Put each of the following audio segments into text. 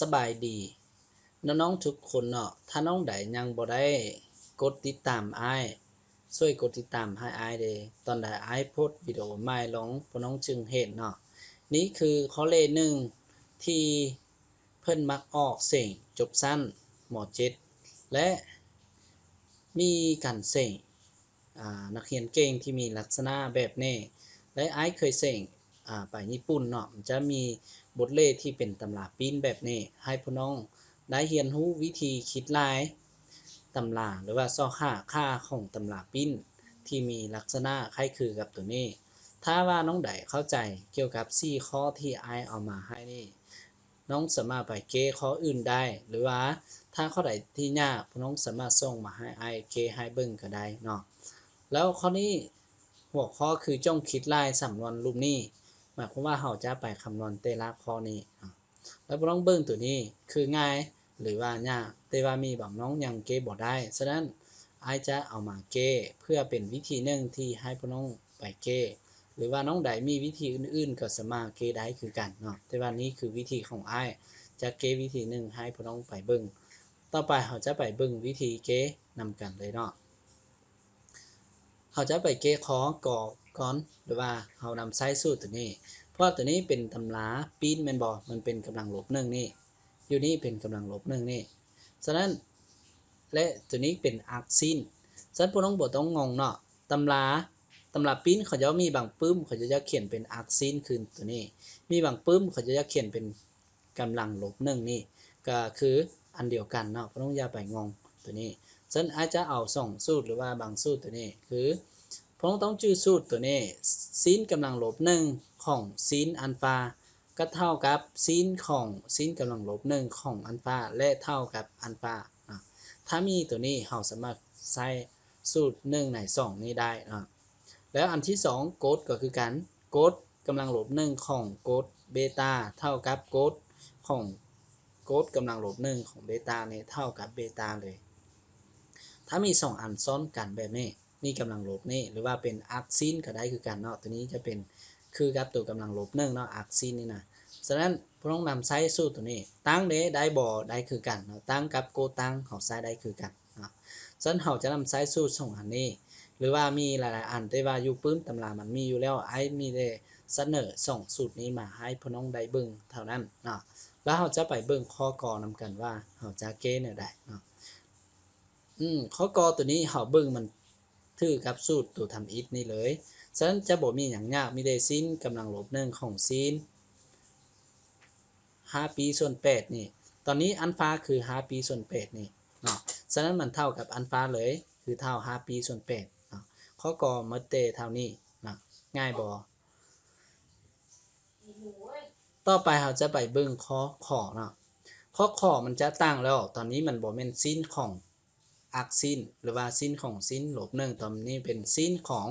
ສະບາຍດີນ້ອງໆທຸກຄົນເນາະ, ຖ້ານ້ອງໃດຍັງບໍ່ໄດ້ກົດຕິດຕາມອ້າຍ ຊ່ວຍກົດຕິດຕາມໃຫ້ອ້າຍເດ້. ຕອນໃດອ້າຍໂພສວິດີໂອໃໝ່ລົງ ພວກນ້ອງຈຶ່ງເຫັນເນາະ. ນີ້ຄືຂໍ້ເລກໜຶ່ງທີ່ເພິ່ນມັກອອກເສັງຈົບຊັ້ນ ມໍເຈັດ ແລະ ມີການເສັງ ອ່າ ນັກຮຽນເກັ່ງທີ່ມີລັກສະນະແບບນີ້ ແລະ ອ້າຍເຄີຍເສັງ ອ່າ ໄປຍີ່ປຸ່ນເນາະ, ມັນຈະມີບົດເລກທີ່ເປັນຕຳລາປີ້ນແບບນີ້ ໃຫ້ພວກນ້ອງໄດ້ຮຽນຮູ້ວິທີຄິດລາຍຕຳລາ ຫຼືວ່າຊອກຫາຄ່າຂອງຕຳລາປີ້ນທີ່ມີລັກສະນະຄ້າຍຄືກັບໂຕນີ້. ຖ້າວ່ານ້ອງໃດເຂົ້າໃຈກ່ຽວກັບສີ່ຂໍ້ທີ່ອ້າຍເອົາມາໃຫ້ນີ້ ນ້ອງສາມາດໄປແກ້ຂໍ້ອື່ນໄດ້ ຫຼືວ່າຖ້າຂໍ້ໃດທີ່ຍາກ ພວກນ້ອງສາມາດສົ່ງມາໃຫ້ອ້າຍແກ້ໃຫ້ເບິ່ງກໍໄດ້ເນາະ. ແລ້ວຂໍ້ນີ້ ຫົວຂໍ້ຄືຈົ່ງຄິດລາຍສຳນວນຮູບນີ້ ໝາຍຄວາມວ່າເຮົາຈະໄປຄຳນວນແຕ່ລະຂໍ້ນີ້ເນາະ. ແລ້ວພວກນ້ອງເບິ່ງໂຕນີ້ຄືງ່າຍ ຫຼືວ່າຍາກ, ແຕ່ວ່າມີບາງນ້ອງຍັງແກ້ບໍ່ໄດ້. ສະນັ້ນ ອ້າຍຈະເອົາມາແກ້ເພື່ອເປັນວິທີໜຶ່ງທີ່ໃຫ້ພວກນ້ອງໄປແກ້ ຫຼືວ່ານ້ອງໃດມີວິທີອື່ນໆກໍສາມາດແກ້ໄດ້ຄືກັນເນາະ, ແຕ່ວ່ານີ້ຄືວິທີຂອງອ້າຍ ຈະແກ້ວິທີໜຶ່ງໃຫ້ພວກນ້ອງໄປເບິ່ງ. ຕໍ່ໄປເຮົາຈະໄປເບິ່ງວິທີແກ້ນຳກັນເລີຍເນາະ. ເຮົາຈະໄປແກ້ຂໍ້ ກໍ ກ່ອນ ຫຼືວ່າເຮົານຳໃຊ້ສູດໂຕນີ້ ເພາະວ່າໂຕນີ້ເປັນຕຳລາປີ້ນແມ່ນບໍ່? ມັນເປັນກຳລັງລົບໜຶ່ງນີ້ ຢູ່ນີ້ເປັນກຳລັງລົບໜຶ່ງນີ້. ສະນັ້ນ ແລະ ໂຕນີ້ເປັນອັກຊີ້ນ. ສະນັ້ນພວກນ້ອງບໍ່ຕ້ອງງົງເນາະ, ຕຳລາ ຕຳລາປີ້ນເຂົາເຈົ້າມີບາງປຶ້ມ ເຂົາເຈົ້າຈະຂຽນເປັນອັກຊີ້ນຄືໂຕນີ້, ມີບາງປຶ້ມເຂົາເຈົ້າຈະຂຽນເປັນ ກຳລັງລົບໜຶ່ງນີ້ ກໍຄືອັນດຽວກັນເນາະ, ພວກນ້ອງຢ່າໄປງົງໂຕນີ້. ສະນັ້ນ ອ້າຍຈະເອົາສອງສູດ ຫຼືວ່າບາງສູດໂຕນີ້ ຄືພວກນ້ອງຕ້ອງຈື່ສູດໂຕນີ້, ຊີ້ນກຳລັງລົບໜຶ່ງຂອງຊີ້ນອັນຟາ ກໍເທົ່າກັບຊີ້ນຂອງຊີ້ນກຳລັງລົບໜຶ່ງຂອງອັນຟາ ແລະ ເທົ່າກັບອັນຟາເນາະ. ຖ້າມີໂຕນີ້ ເຮົາສາມາດໃຊ້ສູດໜຶ່ງໃນສອງນີ້ໄດ້ເນາະ. ແລ້ວອັນທີສອງ ໂກດກໍຄືກັນ, ໂກດກຳລັງລົບໜຶ່ງຂອງໂກດເບຕາ ເທົ່າກັບໂກດຂອງ ໂກດກຳລັງລົບໜຶ່ງຂອງເບຕານີ້ ເທົ່າກັບເບຕາເລີຍ. ຖ້າມີສອງອັນຊ້ອນກັນແບບນີ້ ນີ້ກຳລັງລົບນີ້ ຫຼືວ່າເປັນອັກຊີ້ນກໍໄດ້ຄືກັນເນາະ, ໂຕນີ້ຈະເປັນຄືກັບໂຕກຳລັງລົບໜຶ່ງເນາະ ອັກຊີ້ນນີ້ນະ. ສະນັ້ນ ພວກນ້ອງນຳໃຊ້ສູດໂຕນີ້ ຕັ້ງເດ້ ໄດ້ບໍ່? ໄດ້ຄືກັນເນາະ, ຕັ້ງກັບໂກດຕັ້ງ ເຮົາໃຊ້ໄດ້ຄືກັນ. ເນາະ. ສະນັ້ນເຮົາຈະນຳໃຊ້ສູດສອງອັນນີ້ ຫຼືວ່າມີຫຼາຍໆອັນ ແຕ່ວ່າຢູ່ປຶ້ມຕຳລາມັນມີຢູ່ແລ້ວ, ອ້າຍມີແຕ່ສະເໜີສອງສູດນີ້ມາໃຫ້ພວກນ້ອງໄດ້ເບິ່ງເທົ່ານັ້ນເນາະ. ແລ້ວເຮົາຈະໄປເບິ່ງຂໍ້ກໍນຳກັນວ່າເຮົາຈະແກ້ແນວໃດເນາະ. ອືມ ຂໍ້ກໍໂຕນີ້ເຮົາເບິ່ງມັນຖືກກັບສູດໂຕທຳອິດນີ້ເລີຍ. ສະນັ້ນຈະບໍ່ມີຫຍັງຍາກ, ມີແຕ່ຊີ້ນກຳລັງລົບໜຶ່ງຂອງຊີ້ນ ຫ້າປີສ່ວນແປດນີ້. ຕອນນີ້ອັນຟາຄືຫ້າປີສ່ວນແປດນີ້ເນາະ, ສະນັ້ນມັນເທົ່າກັບອັນຟາເລີຍ ຄືເທົ່າຫ້າປີສ່ວນແປດເນາະ. ຂໍ້ກໍໝົດແຕ່ເທົ່ານີ້ເນາະ, ງ່າຍບໍ່? ຕໍ່ໄປເຮົາຈະໄປເບິ່ງຂໍ້ ຂ ເນາະ. ຂໍ້ ຂ ມັນຈະຕ່າງແລ້ວ, ຕອນນີ້ມັນບໍ່ແມ່ນຊີ້ນຂອງອັກຊີ້ນ ຫຼືວ່າຊີ້ນຂອງຊີ້ນລົບໜຶ່ງ, ຕອນນີ້ເປັນຊີ້ນຂອງ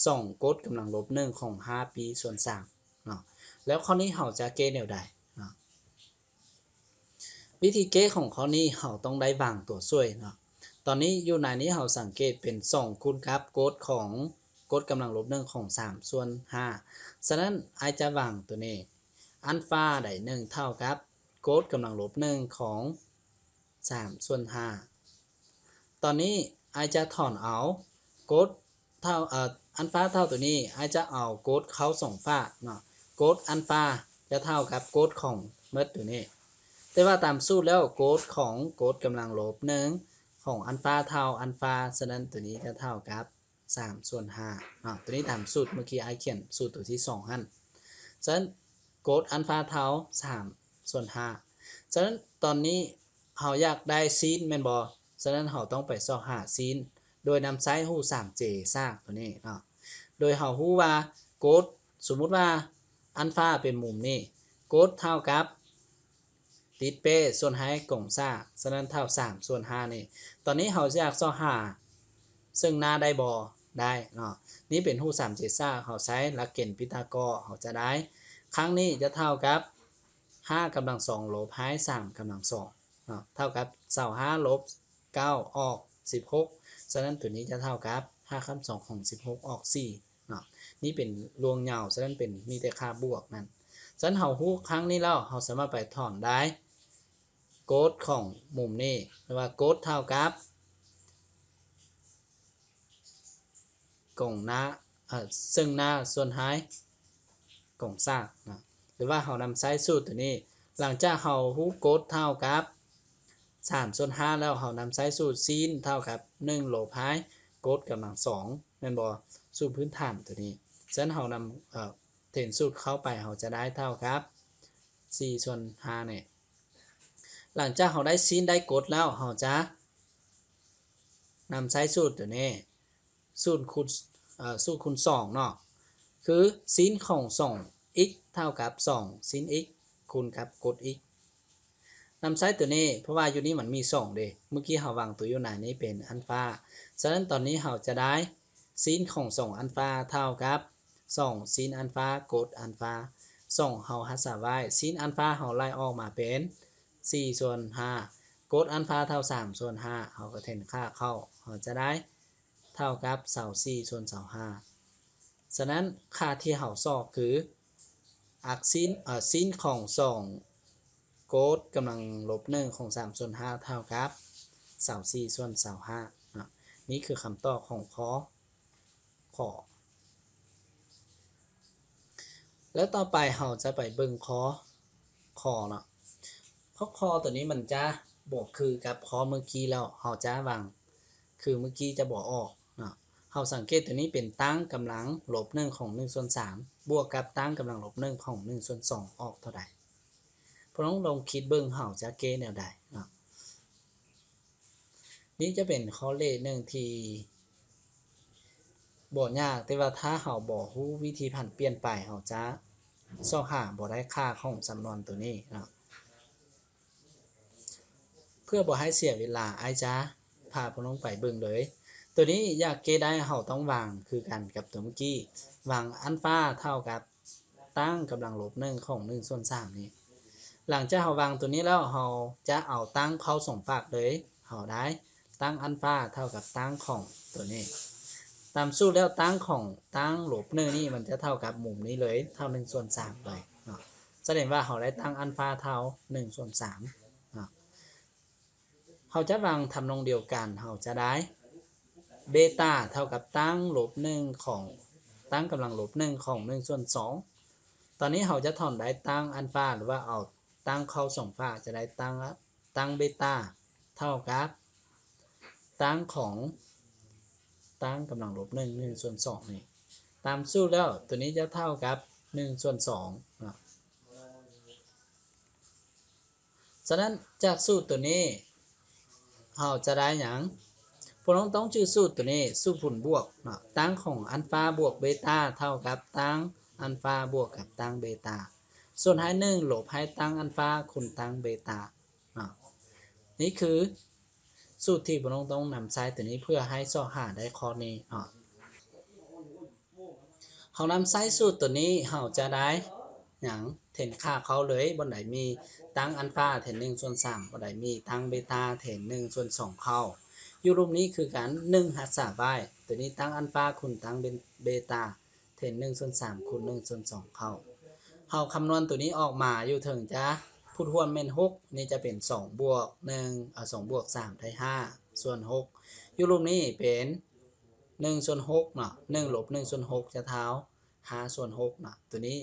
ສອງກົດກຳລັງລົບໜຶ່ງຂອງຫ້າປີສ່ວນສາມເນາະ. ແລ້ວຂໍ້ນີ້ເຮົາຈະແກ້ແນວໃດເນາະ? ວິທີແກ້ຂອງຂໍ້ນີ້ເຮົາຕ້ອງໄດ້ວາງຕົວຊ່ວຍເນາະ. ຕອນນີ້ຢູ່ໃນນີ້ເຮົາສັງເກດເປັນສອງຄູນກັບກົດຂອງ ກົດກຳລັງລົບໜຶ່ງຂອງສາມສ່ວນຫ້າ. ສະນັ້ນອ້າຍຈະວາງຕົວນີ້ ອັນຟາໄດ້ໜຶ່ງເທົ່າກັບກົດກຳລັງລົບໜຶ່ງຂອງ ສາມສ່ວນຫ້າ. ຕອນນີ້ອ້າຍຈະຖອນເອົາກົດເທົ່າ ເອີ ອັນຟາເທົ່າຕົວນີ້, ອ້າຍຈະເອົາກົດເຂົ້າສອງຝາເນາະ. ກົດອັນຟາຈະເທົ່າກັບກົດຂອງເໝິດຕົວນີ້, ແຕ່ວ່າຕາມສູດແລ້ວກົດຂອງກົດກຳລັງລົບໜຶ່ງຂອງອັນຟາເທົ່າອັນຟາ, ສະນັ້ນຕົວນີ້ຈະເທົ່າກັບ ສາມສ່ວນຫ້າເນາະ. ຕົວນີ້ຕາມສູດ ເມື່ອກີ້ອ້າຍຂຽນສູດຕົວທີສອງຫັ້ນ. ສະນັ້ນກົດອັນຟາເທົ່າສາມສ່ວນຫ້າ. ສະນັ້ນຕອນນີ້ເຮົາຢາກໄດ້ຊີ້ນແມ່ນບໍ່? ສະນັ້ນເຮົາຕ້ອງໄປຊອກຫາຊີ້ນ ໂດຍນຳໃຊ້ຮູບສາມເຈສາກຕົວນີ້ເນາະ. ໂດຍເຮົາຮູ້ວ່າກົດ ສົມມຸດວ່າອັນຟາເປັນມຸມນີ້, ກົດເທົ່າກັບ ຕິດເປ້ສ່ວນໃຫ້ກົງສາກ, ສະນັ້ນເທົ່າສາມສ່ວນຫ້ານີ້. ຕອນນີ້ເຮົາຢາກຊອກຫາເຊິ່ງໜ້າໄດ້ບໍ່? ໄດ້ເນາະ. ນີ້ເປັນຮູບສາມເຈສາກ, ເຮົາໃຊ້ຫຼັກເກນປີຕາກໍ, ເຮົາຈະໄດ້ ຄັ້ງນີ້ຈະເທົ່າກັບຫ້າກຳລັງສອງລົບໃຫ້ສາມກຳລັງສອງເນາະ, ເທົ່າກັບຊາວຫ້າລົບເກົ້າອອກສິບຫົກ, ສະນັ້ນໂຕນີ້ຈະເທົ່າກັບຫ້າຄຳສອງຂອງສິບຫົກອອກສີ່. ເນາະ. ນີ້ເປັນລວງຍາວ, ສະນັ້ນເປັນ ມີແຕ່ຄ່າບວກນັ້ນ. ສະນັ້ນເຮົາຮູ້ຄັ້ງນີ້ແລ້ວ, ເຮົາສາມາດໄປຖອນໄດ້ ໂກດຂອງມຸມນີ້ ຫຼືວ່າໂກດເທົ່າກັບກົງໜ້າ ເອີ ເຊິ່ງໜ້າສ່ວນທ້າຍກົງສາກນະ ຫຼືວ່າເຮົານຳໃຊ້ສູດໂຕນີ້ ຫຼັງຈາກເຮົາຮູ້ໂກດເທົ່າກັບສາມສ່ວນຫ້າແລ້ວ ເຮົານຳໃຊ້ສູດຊີນເທົ່າກັບໜຶ່ງລົບໃຫ້ໂກດກຳລັງສອງ ແມ່ນບໍ່? ສູດພື້ນຖານໂຕນີ້ ສະນັ້ນເຮົານຳ ເອີ ເຫັນສູດເຂົ້າໄປ ເຮົາຈະໄດ້ເທົ່າກັບສີ່ສ່ວນຫ້ານີ້. ຫຼັງຈາກເຮົາໄດ້ຊີນໄດ້ກົດແລ້ວ ເຮົາຈະນຳໃຊ້ສູດໂຕນີ້ ສູດຄູນ ເອີ ສູດຄູນສອງເນາະ ຄືຊີນຂອງສອງອິກເທົ່າກັບສອງຊີນອິກຄູນກັບກົດອິກ. ນຳໃຊ້ໂຕນີ້ ເພາະວ່າຢູ່ນີ້ມັນມີສອງເດ້ ເມື່ອກີ້ເຮົາວາງໂຕຢູ່ໃນນີ້ເປັນອັນຟາ ສະນັ້ນຕອນນີ້ເຮົາຈະໄດ້ຊີນຂອງສອງອັນຟາເທົ່າກັບສອງຊີນອັນຟາກົດອັນຟາ ສອງເຮົາຮັກສາໄວ້ ຊີນອັນຟາເຮົາໄລ່ອອກມາເປັນສີ່ສ່ວນຫ້າ ກົດອັນຟາເທົ່າສາມສ່ວນຫ້າ ເຮົາກໍແທນຄ່າເຂົ້າ ເຮົາຈະໄດ້ເທົ່າກັບຊາວສີ່ສ່ວນຊາວຫ້າ. ສະນັ້ນຄ່າທີ່ເຮົາຊອກຄືອັກຊີນ ເອີ ຊີນຂອງສອງ ໂກດກຳລັງລົບໜຶ່ງຂອງສາມສ່ວນຫ້າເທົ່າກັບຊາວສີ່ສ່ວນຊາວຫ້າເນາະ. ນີ້ຄືຄຳຕອບຂອງຂໍ້ ຂໍ້ ແລ້ວຕໍ່ໄປເຮົາຈະໄປເບິ່ງຂໍ້ ຂໍ້ເນາະ. ຂໍ້ ຂໍ້ໂຕນີ້ມັນຈະບໍ່ຄືກັບຂໍ້ເມື່ອກີ້ແລ້ວ ເຮົາຈະວາງຄືເມື່ອກີ້ຈະບໍ່ອອກເນາະ. ເຮົາສັງເກດໂຕນີ້ເປັນຕັ້ງກຳລັງລົບໜຶ່ງຂອງໜຶ່ງສ່ວນສາມ ບວກກັບຕັ້ງກຳລັງລົບໜຶ່ງຂອງໜຶ່ງສ່ວນສອງອອກເທົ່າໃດ? ພວກນ້ອງລອງຄິດເບິ່ງເຮົາຈະແກ້ແນວໃດເນາະ. ນີ້ຈະເປັນຂໍ້ເລກໜຶ່ງທີ່ບໍ່ຍາກ ແຕ່ວ່າຖ້າເຮົາບໍ່ຮູ້ວິທີຜັນປ່ຽນໄປ ເຮົາຈະຊອກຫາບໍ່ໄດ້ຄ່າຂອງຈຳນວນໂຕນີ້ເນາະ. ເພື່ອບໍ່ໃຫ້ເສຍເວລາ ອ້າຍຈະພາພວກນ້ອງໄປເບິ່ງເລີຍ. ໂຕນີ້ຢາກແກ້ໄດ້ ເຮົາຕ້ອງວາງຄືກັນກັບໂຕເມື່ອກີ້ ວາງອັນຟາເທົ່າກັບ ຕັ້ງກຳລັງລົບໜຶ່ງຂອງໜຶ່ງສ່ວນສາມນີ້. ຫຼັງຈາກເຮົາວາງໂຕນີ້ແລ້ວ ເຮົາຈະເອົາຕັ້ງເຂົ້າສອງຟາກເລີຍ ເຮົາໄດ້ຕັ້ງອັນຟາເທົ່າກັບຕັ້ງຂອງໂຕນີ້. ຕາມສູດແລ້ວ ຕັ້ງຂອງຕັ້ງລົບໜຶ່ງນີ້ ມັນຈະເທົ່າກັບມຸມນີ້ເລີຍ ເທົ່າໜຶ່ງສ່ວນສາມເລີຍເນາະ. ສະແດງວ່າເຮົາໄດ້ຕັ້ງອັນຟາເທົ່າໜຶ່ງສ່ວນສາມເນາະ. ເຮົາຈະວາງທຳນອງດຽວກັນ ເຮົາຈະໄດ້ເບຕາເທົ່າກັບຕັ້ງລົບໜຶ່ງຂອງ ຕັ້ງກຳລັງລົບໜຶ່ງຂອງໜຶ່ງສ່ວນສອງ. ຕອນນີ້ເຮົາຈະຖອນໄດ້ຕັ້ງອັນຟາ ຫຼືວ່າເອົາຕັ້ງເຂົ້າສອງຟາກ ຈະໄດ້ຕັ້ງ ຕັ້ງເບຕາເທົ່າກັບຕັ້ງຂອງ ຕັ້ງກຳລັງລົບໜຶ່ງ ໜຶ່ງສ່ວນສອງນີ້. ຕາມສູດແລ້ວ ໂຕນີ້ຈະເທົ່າກັບໜຶ່ງສ່ວນສອງເນາະ. ສະນັ້ນ ຈາກສູດໂຕນີ້ ເຮົາຈະໄດ້ຫຍັງ? ພວກນ້ອງຕ້ອງຈື່ສູດໂຕນີ້ ສູດຜົນບວກເນາະ ຕັ້ງຂອງອັນຟາບວກເບຕາເທົ່າກັບຕັ້ງອັນຟາບວກກັບຕັ້ງເບຕາ ສ່ວນໃຫ້ໜຶ່ງລົບໃຫ້ຕັ້ງອັນຟາຄູນຕັ້ງເບຕາເນາະ. ນີ້ຄືສູດທີ່ພວກນ້ອງຕ້ອງນຳໃຊ້ໂຕນີ້ ເພື່ອໃຫ້ຊອກຫາໄດ້ຂໍ້ນີ້ເນາະ. ເຮົານຳໃຊ້ສູດໂຕນີ້ ເຮົາຈະໄດ້ຫຍັງ? ແທນຄ່າເຂົ້າເລີຍ ບ່ອນໃດມີຕັ້ງອັນຟາ ແທນໜຶ່ງສ່ວນສາມ ບ່ອນໃດມີຕັ້ງເບຕາ ແທນໜຶ່ງສ່ວນສອງເຂົ້າ. ຢູ່ຮູບນີ້ຄືກັນ ໜຶ່ງຮັກສາໄວ້ ໂຕນີ້ຕັ້ງອັນຟາຄູນຕັ້ງເບ ເບຕາ ແທນໜຶ່ງສ່ວນສາມຄູນໜຶ່ງສ່ວນສອງເຂົ້າ. ເຮົາຄຳນວນໂຕນີ້ອອກມາ ຢູ່ເທິງຈະພູດຮ່ວມແມ່ນຫົກ ນີ້ຈະເປັນສອງບວກໜຶ່ງ ເອົາ ສອງບວກສາມໄດ້ຫ້າສ່ວນຫົກ. ຢູ່ຮູບນີ້ເປັນ ໜຶ່ງສ່ວນຫົກເນາະ ໜຶ່ງລົບໜຶ່ງສ່ວນຫົກຈະເທົ່າຫ້າສ່ວນຫົກເນາະ. ໂຕນີ້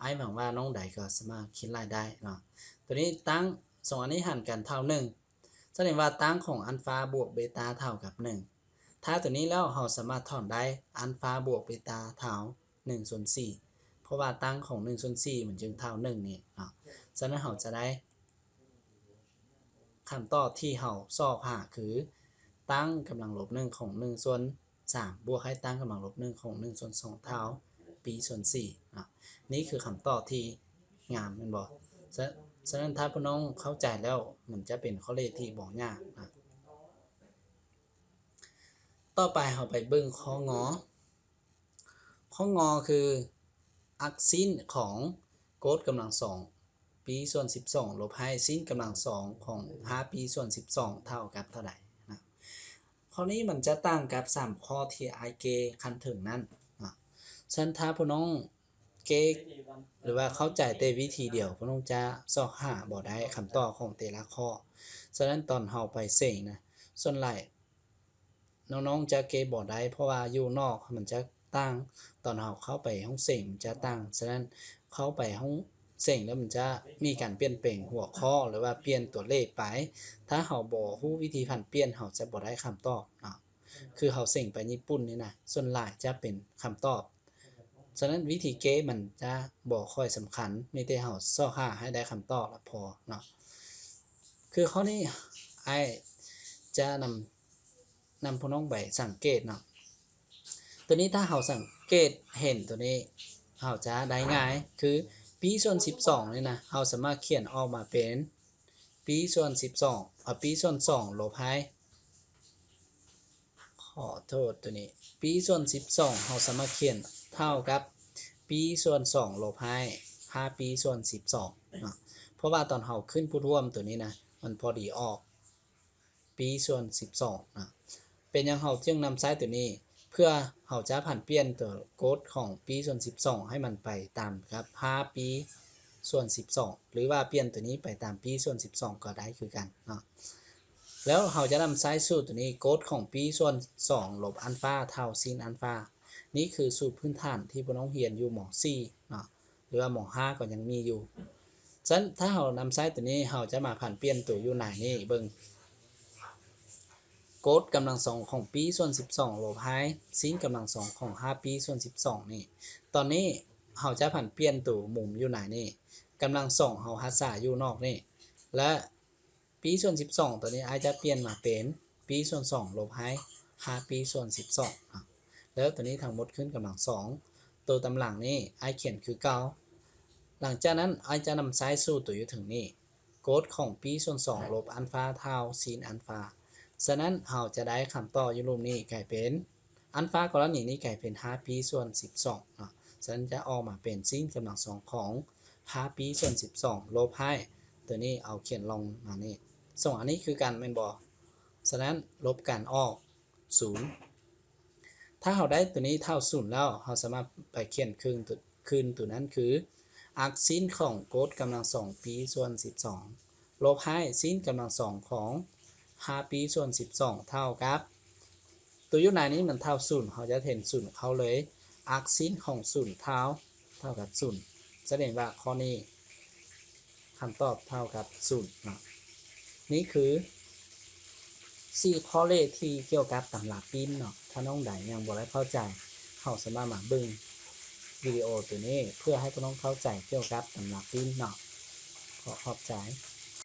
ອ້າຍຫວັງວ່ານ້ອງໃດກໍສາມາດຄິດໄລ່ໄດ້ເນາະ. ໂຕນີ້ຕັ້ງສອງອັນນີ້ຫານກັນເທົ່າໜຶ່ງ ສະແດງວ່າຕັ້ງຂອງອັນຟາບວກເບຕາເທົ່າກັບໜຶ່ງ. ຖ້າໂຕນີ້ແລ້ວເຮົາສາມາດຖອນໄດ້ອັນຟາບວກເບຕາເທົ່າໜຶ່ງສ່ວນສີ່ ເພາະວ່າຕັ້ງຂອງໜຶ່ງສ່ວນສີ່ມັນຈຶ່ງເທົ່າໜຶ່ງນີ້ເນາະ. ສະນັ້ນເຮົາຈະໄດ້ ຄຳຕອບທີ່ເຮົາຊອກຫາຄື ຕັ້ງກຳລັງລົບໜຶ່ງຂອງໜຶ່ງສ່ວນສາມ ບວກໃຫ້ຕັ້ງກຳລັງລົບໜຶ່ງຂອງໜຶ່ງສ່ວນສອງເທົ່າປີສ່ວນສີ່ເນາະ. ນີ້ຄືຄຳຕອບທີ່ງາມແມ່ນບໍ່? ສະ ສະນັ້ນຖ້າພວກນ້ອງເຂົ້າໃຈແລ້ວ ມັນຈະເປັນຂໍ້ເລກທີ່ບໍ່ຍາກນະ. ຕໍ່ໄປເຮົາໄປເບິ່ງຂໍ້ ງ. ຂໍ້ ງ ຄື ອັກຊິ້ນຂອງໂກດກຳລັງສອງປີສ່ວນສິບສອງ ລົບໃຫ້ຊິ້ນກຳລັງສອງຂອງຫ້າປີສ່ວນສິບສອງເທົ່າກັບເທົ່າໃດນະ. ຂໍ້ນີ້ມັນຈະຕ່າງກັບສາມຂໍ້ທີ່ອ້າຍແກ້ຂັ້ນເທິງນັ້ນນະ. ສະນັ້ນຖ້າພວກນ້ອງ ເກັ່ງ ຫຼືວ່າເຂົ້າໃຈແຕ່ວິທີດຽວ ພວກນ້ອງຈະຊອກຫາບໍ່ໄດ້ຄຳຕອບຂອງແຕ່ລະຂໍ້. ສະນັ້ນຕອນເຮົາໄປເສັງນະ ສ່ວນຫຼາຍນ້ອງໆຈະເກ້ບໍ່ໄດ້ ເພາະວ່າຢູ່ນອກມັນຈະຕ່າງ ຕອນເຮົາເຂົ້າໄປຫ້ອງເສັງມັນຈະຕ່າງ. ສະນັ້ນເຂົ້າໄປຫ້ອງເສັງແລ້ວມັນຈະມີການປ່ຽນແປງຫົວຂໍ້ ຫຼືວ່າປ່ຽນຕົວເລກໄປ. ຖ້າເຮົາບໍ່ຮູ້ວິທີຜັນປ່ຽນ ເຮົາຈະບໍ່ໄດ້ຄຳຕອບເນາະ. ຄືເຮົາເສັງໄປຍີ່ປຸ່ນນີ້ນະ ສ່ວນຫຼາຍຈະເປັນຄຳຕອບ. ສະນັ້ນວິທີເກ້ມັນຈະບໍ່ຄ່ອຍສຳຄັນ ມີແຕ່ເຮົາຊອກຫາໃຫ້ໄດ້ຄຳຕອບລະພໍເນາະ. ຄືຂໍ້ນີ້ອ້າຍຈະນຳ ນຳພວກນ້ອງໄປສັງເກດເນາະ. ໂຕນີ້ຖ້າເຮົາສັງເກດເຫັນໂຕນີ້ ເຮົາຈະໄດ້ງ່າຍ ຄືປີສ່ວນສິບສອງນີ້ນະ ເຮົາສາມາດຂຽນອອກມາເປັນປີສ່ວນສິບສອງ ເອົາ ປີສ່ວນສອງລົບໃຫ້ ຂໍໂທດ ໂຕນີ້ ປີສ່ວນສິບສອງ ເຮົາສາມາດຂຽນເທົ່າກັບປີສ່ວນສອງລົບໃຫ້ຫ້າປີສ່ວນສິບສອງເນາະ. ເພາະວ່າຕອນເຮົາຂຶ້ນພູດຮ່ວມໂຕນີ້ນະ ມັນພໍດີອອກ ປີສ່ວນສິບສອງນະ. ເປັນຫຍັງເຮົາຈຶ່ງນຳໃຊ້ໂຕນີ້? ເພື່ອເຮົາຈະຜັນປ່ຽນໂຕກົດຂອງປີສ່ວນສິບສອງໃຫ້ມັນໄປຕາມກັບຫ້າປີສ່ວນສິບສອງ ຫຼືວ່າປ່ຽນໂຕນີ້ໄປຕາມປີສ່ວນສິບສອງກໍໄດ້ຄືກັນເນາະ. ແລ້ວເຮົາຈະນຳໃຊ້ສູດໂຕນີ້ ກົດຂອງປີສ່ວນສອງລົບອັນຟາເທົ່າຊິນອັນຟາ. ນີ້ຄືສູດພື້ນຖານທີ່ພວກນ້ອງຮຽນຢູ່ ມໍສີ່ເນາະ. ຫຼືວ່າມໍຫ້າກໍຍັງມີຢູ່. ສະນັ້ນຖ້າເຮົານຳໃຊ້ໂຕນີ້ ເຮົາຈະມາຜັນປ່ຽນໂຕຢູ່ໃນນີ້ເບິ່ງ ກົດກຳລັງສອງຂອງປີສ່ວນສິບສອງລົບໃຫ້ຊິນກຳລັງສອງຂອງຫ້າປີສ່ວນສິບສອງນີ້. ຕອນນີ້ເຮົາຈະຜັນປ່ຽນໂຕມຸມຢູ່ໃນນີ້ ກຳລັງສອງເຮົາຮັກສາຢູ່ນອກນີ້ ແລະ ປີສ່ວນສິບສອງ ໂຕນີ້ອ້າຍຈະປ່ຽນມາເປັນປີສ່ວນສອງລົບໃຫ້ຫ້າປີສ່ວນສິບສອງເນາະ. ແລ້ວໂຕນີ້ທັງໝົດຂຶ້ນກຳລັງສອງ ໂຕຕາມຫຼັງນີ້ອ້າຍຂຽນຄືເກົ່າ. ຫຼັງຈາກນັ້ນອ້າຍຈະນຳໃຊ້ສູດໂຕຢູ່ເທິງນີ້ ກົດຂອງປີສ່ວນສອງລົບອັນຟາເທົ່າຊິນອັນຟາ. ສະນັ້ນເຮົາຈະໄດ້ຄຳຕອບຢູ່ລຸ່ມນີ້ກາຍເປັນ ອັນຟາກໍລະນີນີ້ກາຍເປັນຫ້າປີສ່ວນສິບສອງເນາະ. ສະນັ້ນຈະອອກມາເປັນຊິນກຳລັງສອງຂອງຫ້າປີສ່ວນສິບສອງ ລົບໃຫ້ ໂຕນີ້ເອົາຂຽນລົງມານີ້ ສອງອັນນີ້ຄືກັນແມ່ນບໍ່? ສະນັ້ນລົບກັນອອກສູນ. ຖ້າເຮົາໄດ້ໂຕນີ້ເທົ່າສູນແລ້ວ ເຮົາສາມາດໄປຂຽນຄືນໂຕ ຄືນໂຕນັ້ນຄື ອັກຊິນຂອງກົດກຳລັງສອງປີສ່ວນສິບສອງ ລົບໃຫ້ຊິນກຳລັງສອງຂອງຫ້າປີສ່ວນສິບສອງ ເທົ່າກັບ ໂຕຢູ່ໃນນີ້ມັນເທົ່າສູນ ເຮົາຈະເຫັນສູນເຂົ້າເລີຍ ອັກຊິນຂອງສູນເທົ່າ ເທົ່າກັບສູນ. ສະແດງວ່າຂໍ້ນີ້ຄຳຕອບເທົ່າກັບສູນເນາະ. ນີ້ຄືສີ່ຂໍ້ເລກທີ່ກ່ຽວກັບຕຳລາປີ້ນເນາະ. ຖ້ານ້ອງໃດຍັງບໍ່ໄດ້ເຂົ້າໃຈ ເຮົາສາມາດມາເບິ່ງວິດີໂອໂຕນີ້ ເພື່ອໃຫ້ພວກນ້ອງເຂົ້າໃຈກ່ຽວກັບຕຳລາປີ້ນເນາະ. ຂໍຂອບໃຈ.